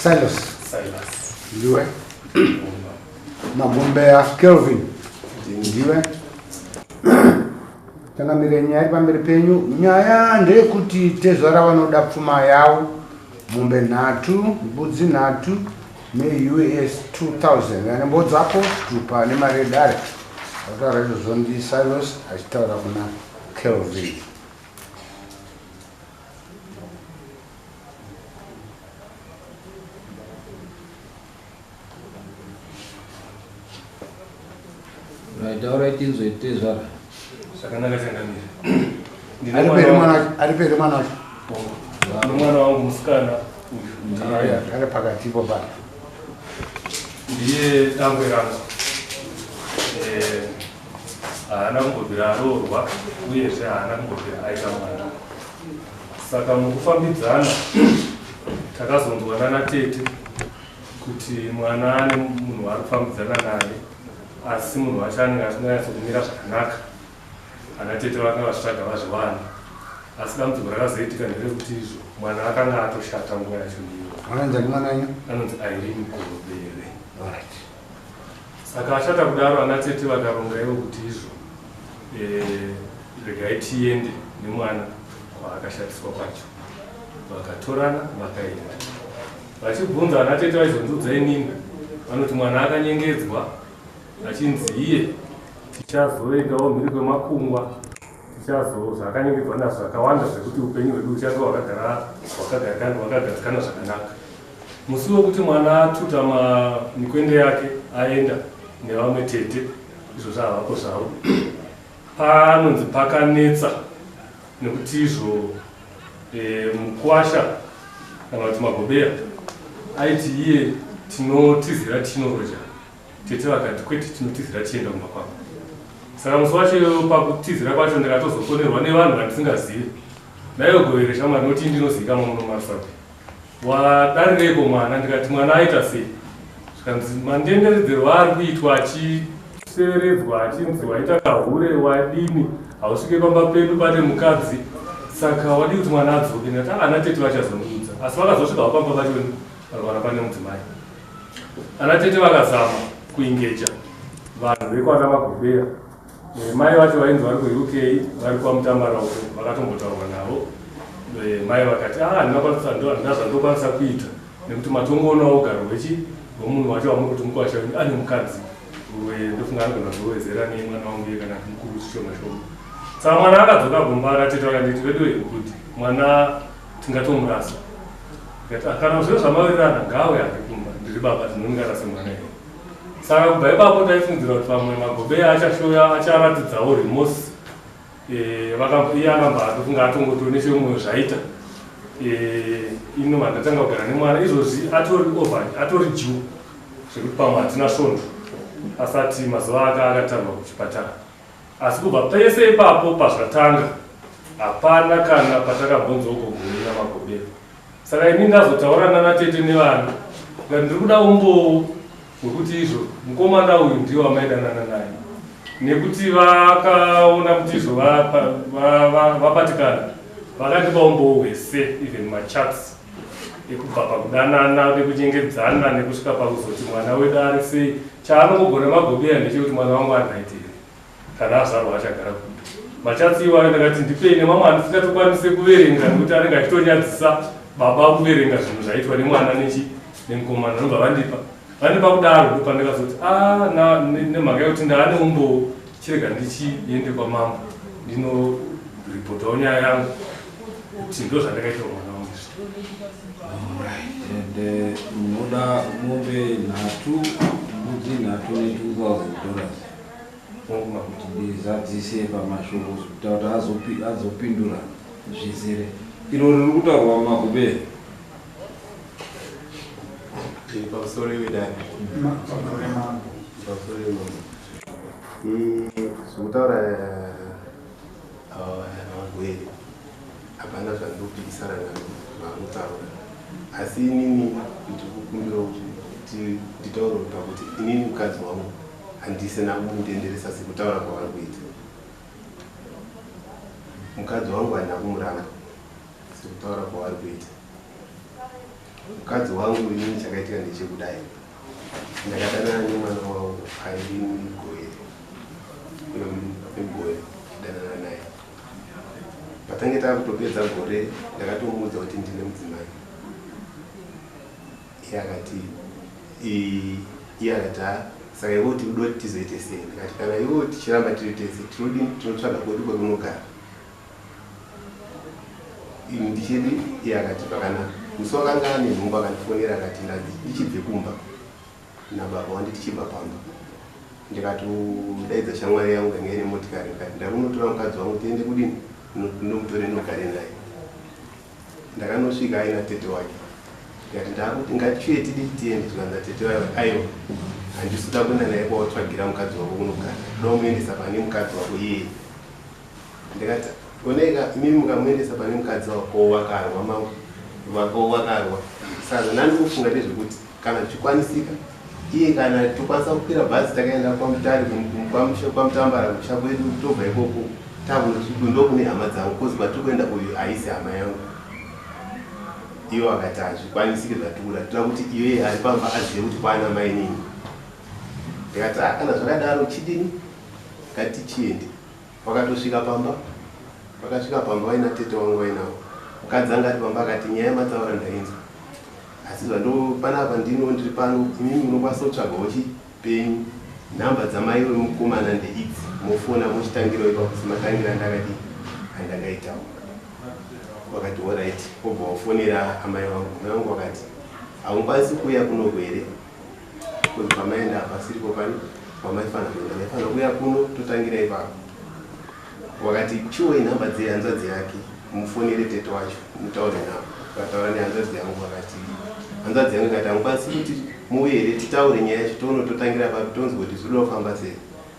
Silas. Silas. Ndiwe. Magombeya Kelvin. Ndiwe. Changamire, nyaya iri pamberi penyu, nyaya ndeyekuti tezvara vanoda pfuma yavo, mombe nhatu, mbudzi nhatu neUS 2000 ane mbodzapo chitupa nemari yedare. Akataura izvozvo ndiSilas achitaura kuna Kelvin. Right, taurai tinzwe tezvara. Zvakanaka changamire. Ndine Ari mwana peri mwana wangu- wacho, ari peri mwana wacho. Ndine mwana wangu musikana uyu. Ndiye Ari pakati ipo pano. Ndiye dangwe rangu. Eh, haana kumbobvira aroorwa uyezve haana kumbobvira aita mwana. Saka mukufambidzana takazonzwa nana tete kuti mwana ane munhu waari kufambidzana naye, asi munhu wacho anenge asinganyatso kumira zvakanaka. Ana tete vakanga vachitsvaga vazviwana, asi dambudziko rakazoitika nderekuti izvo mwana akanga atoshata nguva yacho ndiyo. Anonzi ani mwana wenyu? Anonzi Irene Gorobere. Alright. Saka ashata kudaro, ana tete vakaronga ivo kuti izvo regai tiende nemwana kwaakashatiswa kwacho. Vakatorana vakaenda. Vachibvunza ana tete vaizondiudza inini, vanoti mwana akanyengedzwa achinzi iye tichazoendawo mhiri kwemakungwa, tichazo zvakanyengedzwa nazvo zvakawanda zvekuti upenyu hwedu huchange hwakagadzikana zvakanaka. Musi wekuti mwana atuta mikwende yake aenda nevamwe tete, izvo zvavako zvavo, panonzi pakanetsa nekuti izvo mukwasha kana kuti magobeya aiti iye tinotizira tinoroja. Tete vakati kwete, tinotizira tichienda kumba kwako. Saka musi wacho pakutizira kwacho ndakatozofonerwa nevanhu vandisingazivi. Naiwe shamwari noti ndinozivikanwa muno maRusape. Wadarireiko mwana? Ndikati mwana aita sei? Zvikanzi mandenderedzerwo ari kuitwa achiseveredzwa achinzi waita kahure wadini, hausvike pamba pedu pane mukadzi, saka wadii kuti mwana adzoke? Ndikati ana tete vachazondiudza. Asi vakazosvikawo pamba pacho vakawana pane mudzimai. Ana tete vakazama kuingeja vanhu vekwana Magobeya. Mai vacho vainzi vari kuUK, vari kwaMutambara uko, vakatombotaurwa navo. Mai vakati handina zvandokwanisa kuita nekuti matongoonawo ugaro hwemunhu wacho wamuri kuti mukwasha wenyu ane mukadzi, ndofunga anogona kuwedzera nemwana wangu iye kana mukuru zvishoma shoma. Saka mwana akadzoka kumba, ana tete vakanditi veduwe kuti mwana tingatomurasa. Ndikati kana zviro zvamawirirana ngaawe hake kumba, ndiri baba ndinongarase mwana iye. Saka kubva ipapo ndaifungidzira kuti pamwe Magobeya achashoya acharatidzawo remorse. Iye akamba atofunga atongotori nechemwoyo zvaita. Ino vandatanga kugara nemwana izvozvi atori over, atori due zvekuti pamwe hatina svondo asati mazuva aka akatarwa kuchipatara. Asi kubva pese ipapo pazvatanga hapana kana patakabvunzwa gogoyi naMagobeya. Saka ini ndazotaura nana tete nevana ndikati ndiri kuda umbowo hwekuti izvo mukomana uyu ndiwo wamaidanana naye, nekuti vakaona kuti izvo vabatikana, vakandipa umbowo hwese, even machats ekubva pakudanana nekunyengedzana nekusvika pakuzoti mwana wedu ari sei. Chaanongogona Magobeya ndechekuti mwana wangu ari right here, kana azvarwa achagara kupi. Machatsi iwayo ndakati ndipei, nemamwe handisingatokwanise kuverenga nekuti anenge achitonyadzisa baba kuverenga zvinhu zvaitwa nemwana nechi nemukomana. Nobva vandipa kudaro, ndopandakazoti nemhaka yekuti ndaane umbowo, chirega ndichiende kwamambo ndinoripotawo nyaya yangu kuti ndo zvandakaitwa mwana wangu izvi. And munoda mombe nhatu, mbudzi nhatu ne$2000 kuti ndizadzise pamashoko kuita kuti azopindura zvizere. Iro riri kutaurwa Magobeya. Pamusoro wedare, pamusoro wemambo, zvokutaura vagwere hapana zvandinopikisana nazvo zvaanotaura, asi inini ndiri kukumbirawo kuti nditaure pakuti inini mukadzi wangu handisina kumutenderesa sekutaura kwavari kuita. Mukadzi wangu handina kumuramba sekutaura kwavari kuita. Mukadzi wangu inini chakaitika ndechekudai. Ndakadanana nemwana wavo aivi mugore. Mugore danana naye. Patange takutopedza gore ndakatomuudza kuti ndine mudzimai. Iye akati iye akati ha saka iwe kuti uda kuti tizoite sei? Ndikati kana iwe tichiramba tiri tese tinodini tinotsvaga kwedu kwekunogara. Ndichidi iye akati pakanaka. Musi wakanga ane nhumbu akandifonera akati ndichibve kumba nababa wandi tichibva pamba. Ndikatodaidza shamwari yangu yanga ine motikari ndikati ndakunotora mukadzi wangu tiende kudini ndomutore ndogare naye. Ndakanosvika aina tete wake ndikati ndakuti ngatichiuye tidi tiende zvikanzi natete wake aiwa handisi kuda kuenda naye kwawatsvagira mukadzi wako kunogara ndoda kumuendesa pane mukadzi wako iyeye. Ndikati oneka imimi mukamuendesa pane mukadzi wako wakarwa mangu wako wakarwa saka zvandandikufunga ndezvekuti kana zvichikwanisika iye kana tokwanisa kukwira bhazi takaenda kwaMutare kwaMutambara kumusha kwedu tobva ikoko takunosvika ndokune hama dzangu kozi kwatiri kuenda uyu haisi hama yangu. Ivo vakati hazvikwanisike zvatikuda toda kuti iye ari pamba azive kuti kwana mainini. Ndikati ah kana zvakadaro chidini ngatichiende. Vakatosvika pamba vakasvika pamba vaina tete wangu vainawo mukadzi anga ari pamba akati nyaya yamataura ndainzwa asi zvando panapa ndino ndiri pano imimi munokwanisa kutsvagawo chipenyu nhamba dzamai wemukomana ndeidzi mofona mochitangirawo ipapo sematangira andakadii andakaitawo vakati alright wobva wafonera amai vangu amai vangu vakati haungwanisi kuuya kunoku here Because pamaenda hapasiripo pani pamaifanira kuenda maifanira kuuya kuno totangira ipapo. Wakati chiwoi nhamba dzehanzvadzi yake mufonere tete wacho mutaure navo. Vakataura nehanzvadzi yangu vakati hanzvadzi yangu ikati hamukwanisi kuti muuye here titaure nyaya yacho toone totangira papi tonzwa kuti zvinoda kufamba sei.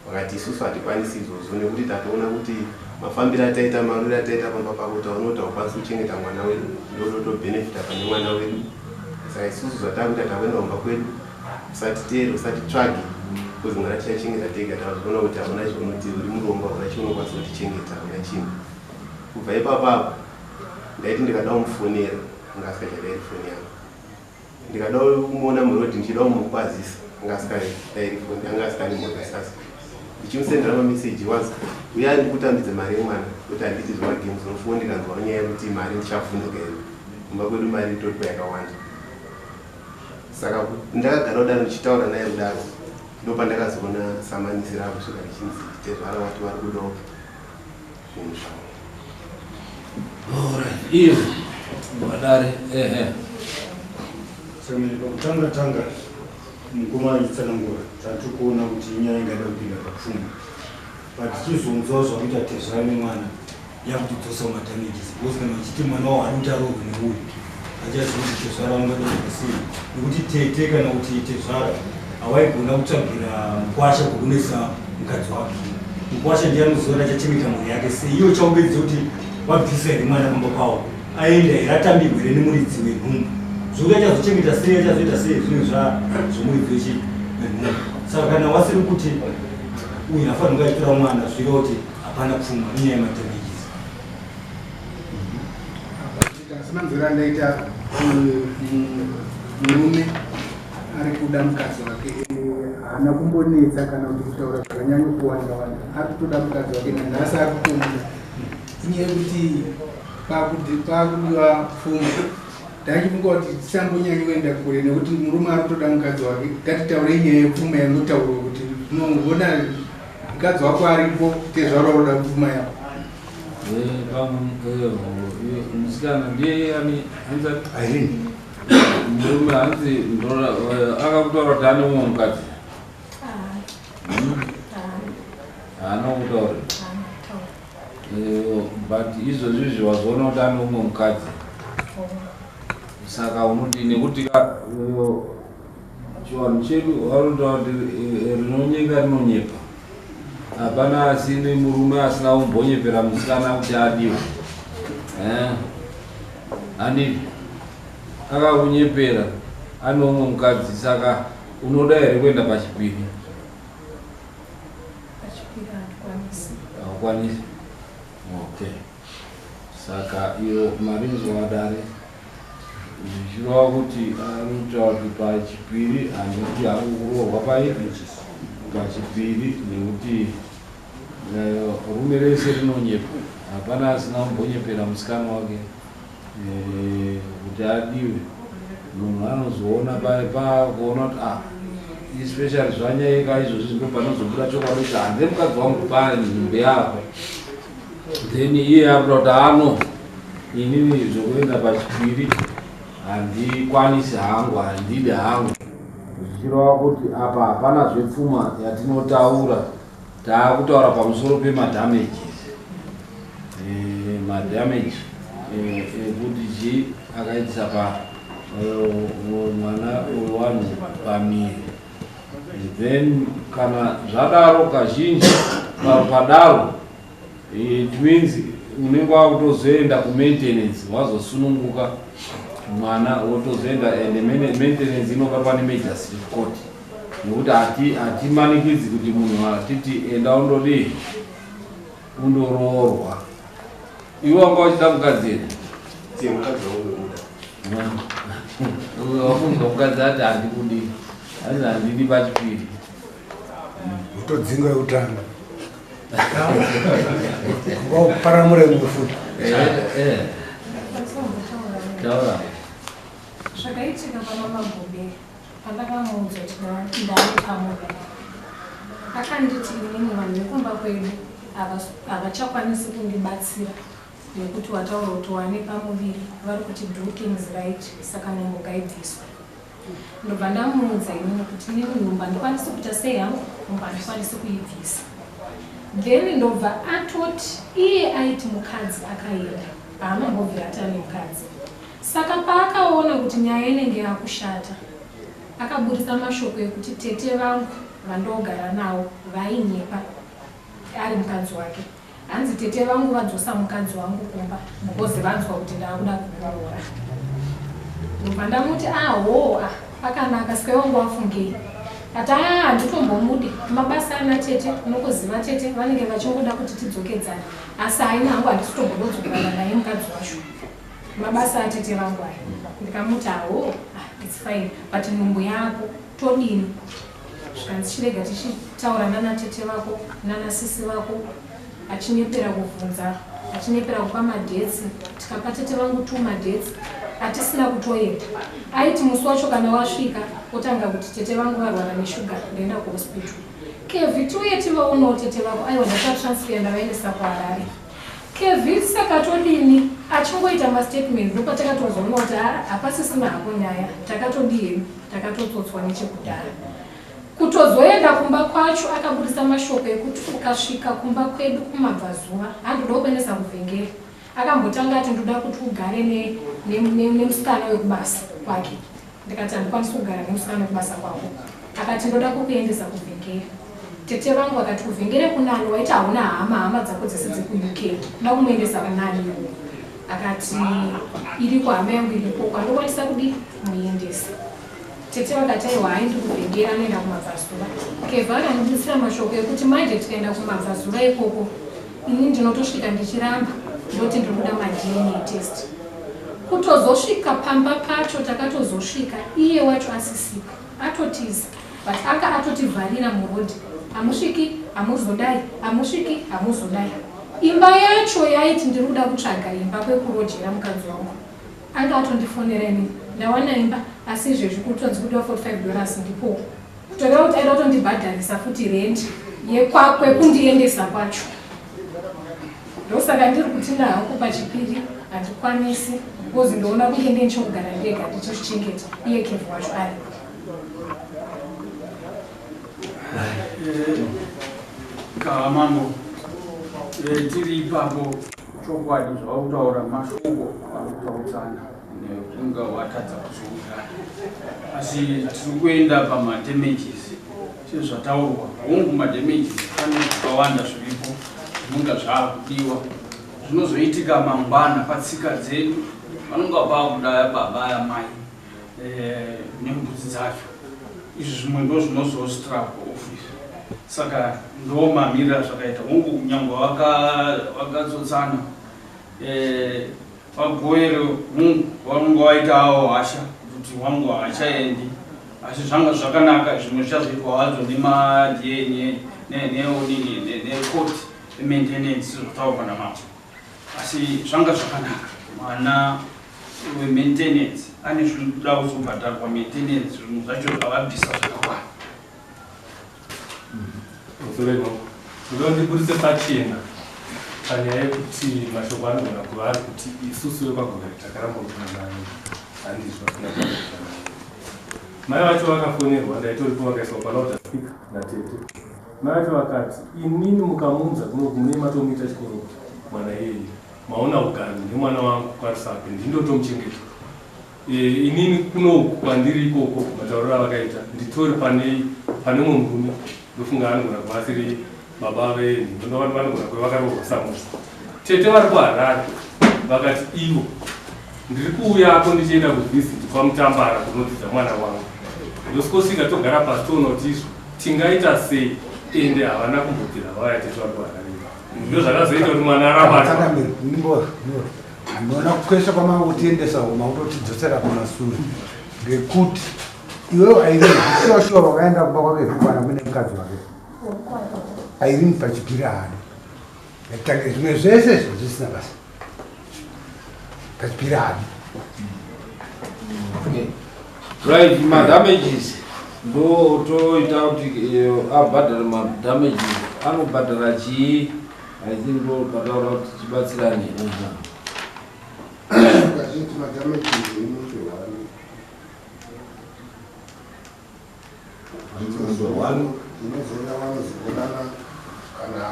Vakati isusu hatikwanisi izvozvo nekuti tatoona kuti mafambiro ataita marwiro ataita pamba pako taona kuti haukwanisi kuchengeta mwana wedu ndodotobhenefita pane mwana wedu saka isusu zvatakuita takuenda kumba kwedu usatiteere usatitsvage because mwana tichachengeta tega tazviona kuti hauna chaunoti uri murombo hauna chaunokwanisa kutichengeta hauna chinhu kubva ipapo apo ndaiti ndikada kumufonera anga asikachadairi foni yangu Ndikada kumuona muroad ndichida kumukwazisa anga asikadairi foni anga asikandimhoresa ndichimusendera mameseji was uya ndikutambidze mari yemwana kuti handiti zvemagames unofuwo ndikanzwa nyaya yekuti mari ndichavhunduka here kumba kwedu mari itoripo yakawanda saka ndakagara kudaro ndichitaura naye kudaro ndopandakazoona samanisi rakusvika richinzi tezvara wati vari kudawo zvinhu zvavo. Alright, iyo vadare ehe. Saka pakutanga tanga mukoma achitsanangura tatiri kuona kuti inyaya ingada kupinda papfuma but tichizonzwa zvakuita tezvara nemwana yakutidzosa mumadamages because kana vachiti mwana wavo ari kuti arohwe neuyu achaziva kuti tezvara vangada kuita sei nekuti tete kana kuti tezvara hawaigona kutsvagira mukwasha kwekunetsa mukadzi wake mukwasha ndiye anoziva kuti achachengeta mhuri yake sei iyo chaubedze kuti wabvisa here mwana pamba pawo aenda here atambirwa here nemuridzi wenhumbu zvokuti achazochengeta sei achazoita sei zvinhu zvomuridzi wechi wenhumbu saka kana wasiri kuti uyu afanira kunge achitora mwana zvireva kuti hapana pfuma inyaya yemadamages Asi manzwiro andaita murume ari kuda mukadzi wake haana kumbonetsa kana kuti kutaura zvakanyanya kuwanda wanda ari kutoda mukadzi wake nanhasi ari kutomuda inyaya yekuti pakudiwa pfuma ndachifunga kuti tisambonyanyi kuenda kure nekuti murume ari kutoda mukadzi wake ngatitaurei nyaya yepfuma yangotaurwa kuti unoona mukadzi wako aripo tezvaro unoda pfuma yako Pamwe musikana ndiye ani hanzi Irene murume hanzi ndora akakutaura kuti ane mumwe mukadzi haana kutaura but izvozvi izvi wazoona kuti ane mumwe mukadzi saka unoti nekuti Chivanhu chedu vanotaura kuti eh, rinonyenga rinonyepa. Hapana asine murume asina kumbonyepera musikana kuti adiwe. Eh? Handiti akakunyepera ane umwe mukadzi saka unoda here kuenda pachipiri? Pachipiri handikwanisi. Haukwanisi. Okay. Saka iyo marinzwa dare. Zvichireva kuti ari kutaura kuti pachipiri handiti hangu kuroorwa pai pachipiri nekuti eh, rume rese rinonyepa hapana asina kumbonyepera musikana wake eh, kuti adiwe munhu anozoona paye pakuona kuti ah especially zvanyayika izvozvi ndo panozobuda chokwadi kuti hande mukadzi wangu pane nhumbu yako then iye akuda kuti ano inini zvokuenda pachipiri handikwanisi hangu handidi hangu zvichireva kuti apa hapana zvepfuma yatinotaura taakutaura pamusoro pemadamages eh, madamage eh, ekuti chii akaitisa pa eh, mwana wewanhu pamiri then kana zvadaro kazhinji padaro it means unenge wakutozoenda kumaintenance wazosununguka mwana wotozoenda and maintenance inobatwa nemagistrate court nekuti hatimanikidzi kuti munhu atiti enda undodii undoroorwa iwe wanga uchida mukadzi here mukadzi wangu wafunga mukadzi ati handikudi hanzi handidi pachipiri utodzinga yekutanga wakuparamura imwe futi eh, eh. taura zvakaitika pamamagobe pandakamuudza kuti ndave pamuviri akanditi inini vanhu vekumba kwedu havachakwanisi kundibatsira nekuti wataura kuti wane pamuviri vari kuti do things right saka nhumbu ngaibviswe ndobva ndamuudza inini kuti inini nhumbu handikwanisi kuita sei hangu nhumbu handikwanisi kuibvisa then ndobva atoti iye aiti mukadzi akaenda haamambobvira ati ane mukadzi saka paakaona kuti nyaya inenge yakushata akaburitsa mashoko ekuti tete vangu vandogara navo vainyepa ari mukadzi wake hanzi tete vangu vadzosa mukadzi wangu kumba because vanzwa kuti ndaakuda kumuroora ndobva ndamuti ahoo ah, akanaka sika wangu wafungei ati aa handitombomudi mabasa ana tete unokuziva tete vanenge vachingoda kuti tidzokedzane asi haina hangu handisi kutombododzokerana naye mukadzi wacho mabasa atete vangu aya ndikamuti aho ah, its fine but nhumbu yako todini zvikanzi chirega tichitaura nana tete vako nana sisi vako achinyepera kuvhunza achinyepera kupa madates tikapa tete vangu two madates atisina kutoenda aiti musi wacho kana wasvika otanga kuti tete vangu varwara neshuga ndaenda kuhospital kevi tiuye tivaonawo tete vako aiwa ndakatransfer ndavaendesa kuharare kevi saka todini achingoita mastatement ndopatakatozoona kuti hapasisina hapo nyaya takatodii hedu takatotsotswa nechekudhara kutozoenda kumba kwacho akabudisa mashoko ekuti ukasvika kumba kwedu kumabvazuva handoda kuendesa kuvhengeri akambotanga ati ndoda kuti ugare nemusikana wekubasa kwake ndikati handikwanisi kugara nemusikana wekubasa kwako akati ndoda kukuendesa kuvhengeri tete vangu vakati kuvhengere kunani waiti hauna hama hama dzako dzese dzekuUK uda kumuendesa kunani iwo akati iriko hama yangu iriko kwandokwanisa kudi kumuendesa tete vakati aiwa haindi kuvhengera anoenda kumabvazuva kevha akandibutsira mashoko ekuti manje tikaenda kumabvazuva ikoko ini ndinotosvika ndichiramba ndoti ndiri kuda maDNA test kutozosvika pamba pacho takatozosvika iye wacho asisipo atotiza but aka atotivharira murodhi hamusviki hamuzodai hamusviki hamuzodai imba yacho yaiti ndiri kuda kutsvaga imba kwekurojera mukadzi wangu anga atondifonera ini ndawana imba asi izvezvi kutonzi kudiwa 45 dollars ndipo kutoreva kuti aida kutondibhadharisa futi rent kwekundiendesa kwacho ndosaka ndiri kuti ndahangu pachipiri handikwanisi because ndoona kunge ndenichokugara ndega ndichizvichengeta iye kevhu wacho aripo Kaa mambo tiri ipapo chokwadi zvavakutaura mashoko arikutaudzana nekunga watadza kuzowirirana asi tiri kuenda pamadamages sezvataurwa hongu madamages pane zvakawanda zviripo zvinonga zvaakudiwa zvinozoitika mangwana patsika dzedu vanonga vaakuda baba yamai eh, nembudzi dzacho izvi zvimwe ndo zvinozostrap office saka ndo mamiriro azvakaita hongu nyangwe vakadzodzana eh, VaGoere hungu vanonga vaita avo hasha kuti wangu haachaendi asi zvanga zvakanaka zvimwe zvichazoitwa hazvo nemaDNA necourt maintenance zvotaurwa namambo asi zvanga zvakanaka mwana wemaintenance ane zvinoda kuzobhadharwa maintenance zvinhu zvacho zvavabvisa zvakawanda. Ndoda ndiburitse pachena panyaya yekuti mashoko anogona kuva ari kuti isusu vekwaGovere takaramba kuti mwana handizvo asina kuaa mai vacho vakafonerwa ndaitoripo vakaiswa palouder speaker natete mai vacho vakati inini mukamuunza kuno mune matomuita chikoro mwana iyeye maona ugari nemwana wangu kwarusape ndindotomuchengeta E, inini kunoku kwandiri ikoko matauriro avakaita nditori pane pane mumwe murume ndofunga anogona kuva asiri baba venhu vanogona kuva vakaroorwa samusi tete vari kuharare vakati ivo ndiri kuuyako ndichienda kuvisit kwamutambara kunodzidza mwana wangu ndosikosvika togara pasi toona kuti izvo tingaita sei ende havana kumbobvira vauya tete vari kuharare ndo zvakazoita kuti mwana aramba Ndinoona kwese kwamangutiendesa uko makutotidzosera kumasure ngekuti iwewe Irene shuwa shuwa wakaenda kumba kwake kukwana kune mukadzi wake Irene pachipiri haadi ngatitange zvimwe zvese izvo zvisina basa pachipiri haadi Okay. Right, madamages ndo toita kuti eh, abhadhare madamages anobhadhara chii I think ndo pataura kuti tibatsirane. Kazhinji madamages emombe one. Mombe one. Inozouya vanozoonana kana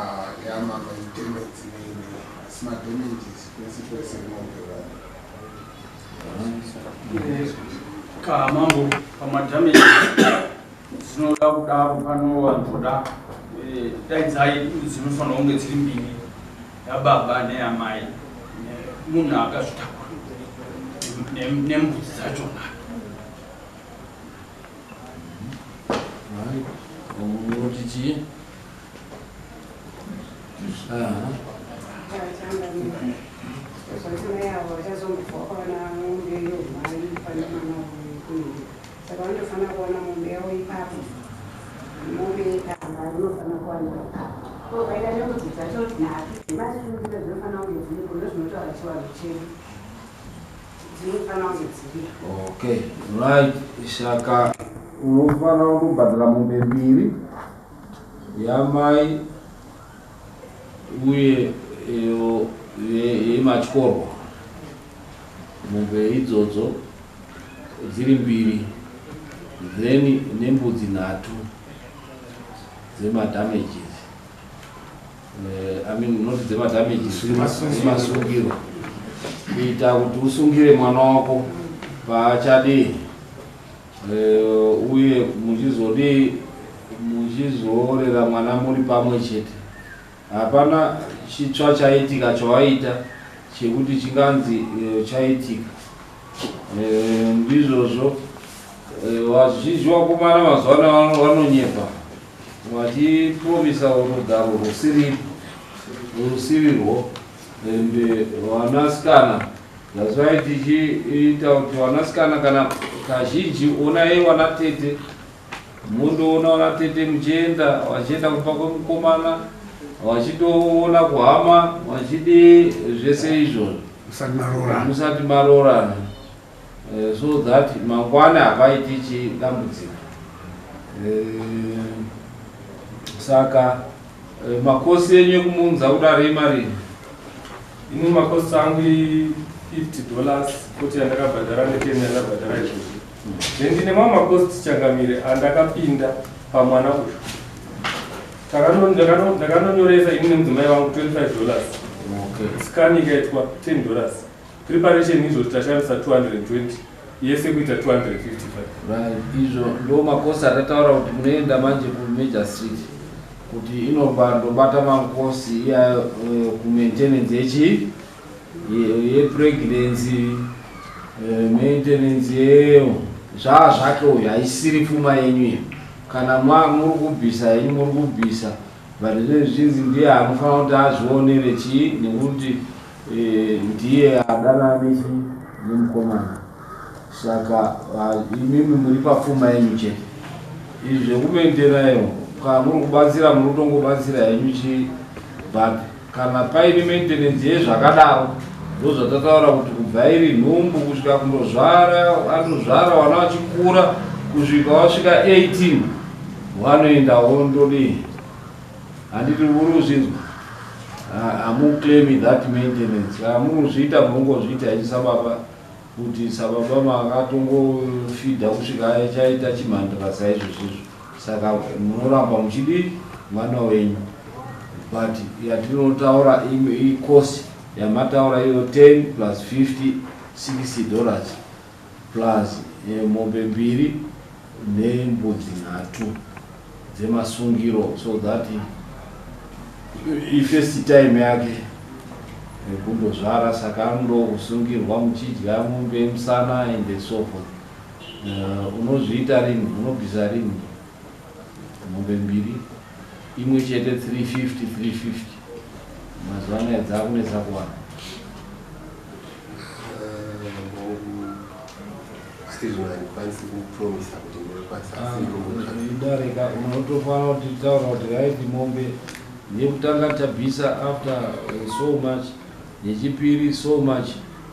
yama maintenance neine asi madamages kwese kwese mombe one. Ka mambo pamadamages dzinoda kudaro panowanzoda eh, daidzai dzinofanira kunge dziri mbiri yababa neyamai munhu akazvitakura nembudzi dzachona. Unoti chii? Saka vanofanira kuwana mombe yavo ipapo. Mombe amba inofanira kuwanikwa ipapo. Ko vaida nembudzi dzacho nhatu dzemasungira dzinofanira kunge dziripo ndozvinotaura chivanhu chedu. Dzinofanira kunge dziripo. Okay, right. Saka unofanira kubhadhara mombe mbiri yamai uye iyo yematyorwa. Mombe idzodzo dziri mbiri then nembudzi nhatu dzemadamages I mean not dzemadamages dzemasungiro kuita kuti usungire mwana wako paachadii uye muchizodii muchizorera mwana muri pamwe chete. Hapana chitsva chaitika chawaita chekuti chinganzi chaitika. Ndizvozvo vazhinji vakomana mazuva ano vanonyepa vachipromisa rugaro rusirirwo and vanasikana that's why tichiita kuti vanasikana kana kazhinji onai vanatete Mundoona vanatete muchienda vachienda kumba kwemukomana vachitoona kuhama vachidii zvese izvozvo Musati maroorana. Musati maroorana. So that mangwana hapaiti chidambudziko. Saka makosi enyu ekumuunza kudare imarii? Ini makosi angu i 50 dollars koti yandakabhadhara neteni yandabhadhara izvozvi. Then ndine mamwe macost changamire andakapinda pamwana uyu. Ndakanonyoresa ini nemudzimai wangu 25 dollars. Okay. Scan ikaitwa 10 dollars. Preparation izvo tashandisa 220 yese kuita 255. Right, izvo ndo makosi atataura kuti munoenda manje kuMajor Street kuti inobandobata makosi iya kumaintenance yechi yepregnancy maintenance yeyo zvaa zvake uyu haisiri pfuma yenyu iyo kana muri kubvisa henyu muri kubvisa but zvinenge zvichinzi ndiye anofanira kuti azvionere chii nekuti Ndiye adanana nemukomana, saka imimi muri papfuma yenyu chete. Izvi zvekumaintainayo, kana muri kubatsira, muri kutongobatsira henyu chi, but kana paine maintenance yezvakadaro, ndozvatataura kuti kubva iri nhumbu kusvika kundozvara, anozvara vana vachikura kusvika wasvika 18, vanoenda wondodii? Handiti uri kuzvinzwa? Hamuclaimi that maintenance. Kana muri kuzviita, munongozviita henyu sababa, kuti sababa makatongofidha kusvika chaita chimhandira saizvozvizvo, saka munoramba muchidi mwana wenyu. But yatinotaura icost yamataura iyo, 10 plus 50, $60, plus mombe mbiri nembudzi nhatu dzemasungiro, so that ifirst time yake yekundozvara, saka anondo kusungirwa muchidya mombe yemusana and so forth. Unozviita rini? Unobvisa rini mombe mbiri? Imwe chete 350, 350. Mazuva anaya dzakunetsa kuwana. Asi zvino handikwanisi kupromisa kuti ndinokwanisa, asi ndinongotsvaga. Idarika unotofanira kuti taura kuti right, mombe yekutanga tabvisa after so much, yechipiri so much,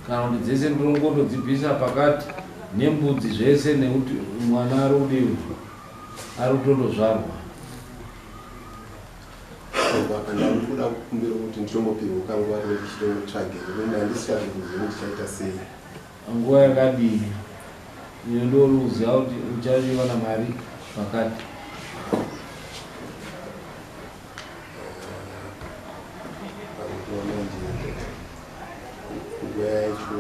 kana kuti dzese ndinongotodzibvisa pakati nembudzi zvese, nekuti mwana ari kudiwa, ari kutondozvarwa. Apa ndakuda kukumbira kuti nditombopihwa kanguva ndichitongotsvage, nekuti handisichari kuziva kuti ndichaita sei. Nguva yakadini iyo ndori kuziva kuti uchachiwana mari pakati? Panguva manje, nguva yacho.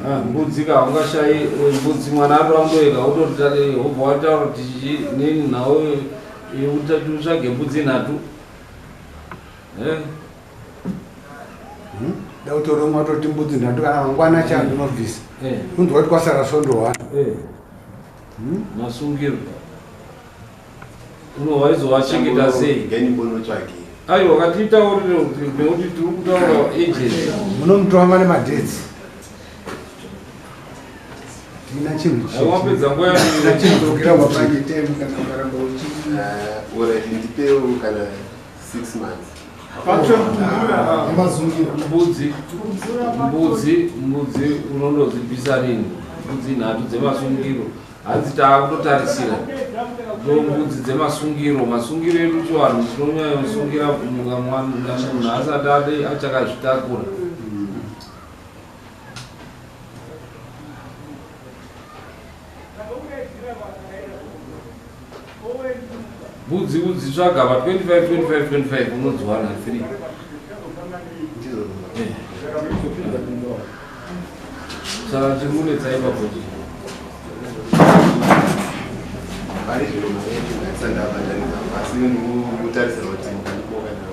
Ah, mbudzi ka ungashayi mbudzi. Mwana atorangoega utoti wobva wataura kuti nini nhau yekuti utsvage mbudzi nhatu. Eh? Da kutoromwa toti mbudzi nhatu, kana mangwana chandinobvisa. Unzwa kuti kwasara svondo 1. Masungiro unowaizowachengeta sei? Ngenimbonotsvage. Aiwa, katitaurire kuti nekuti tiri kutaura agency. Munomutora nemadates, tina chinhu. Wapedza nguva. Tina chinhu. Wapanye time kana ukaramba uchi Alright, ndipewo kana 6 months. Mbudzi unondodzibvisa rini mbudzi nhatu dzemasungiro? Hanzi taakutotarisira ndo mbudzi dzemasungiro. Masungiro edu chivanhu, tinonyanyosungira munhu asati ade achakazvitakura. Mbudzi udzitsvaga pa 25, 25, 25, unodziwana 3. Saka chimunetsa ipapo chi? Pari zvino mari yacho ndandisati ndabatanidza, asi ndikutarisira kuti mukandipo kana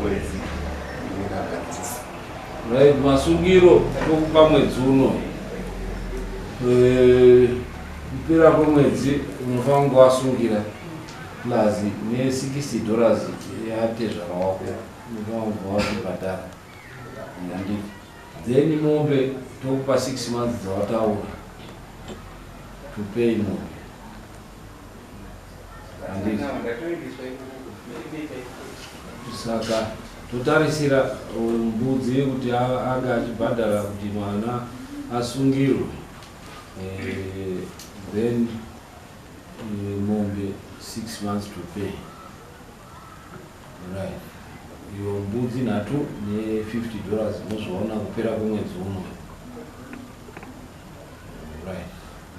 mwedzi ndingabhadhisa. Right, masungiro tokupa mwedzi uno. Kupera kwemwedzi unofanira kunge wasungira, plus ne$60 yatezvara wako unofanira kunge wakubhadhara, handiti? Then mombe tokupa 6 months dzawataura to pay mombe, handiti? Saka totarisira mbudzi kuti ange achibhadhara kuti mwana asungirwe. Then mombe 6 months to pay, right? Iyo mbudzi nhatu ne$50 mozviona kupera kwemwedzi uno, right?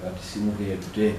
Ngatisimuke yedu teni.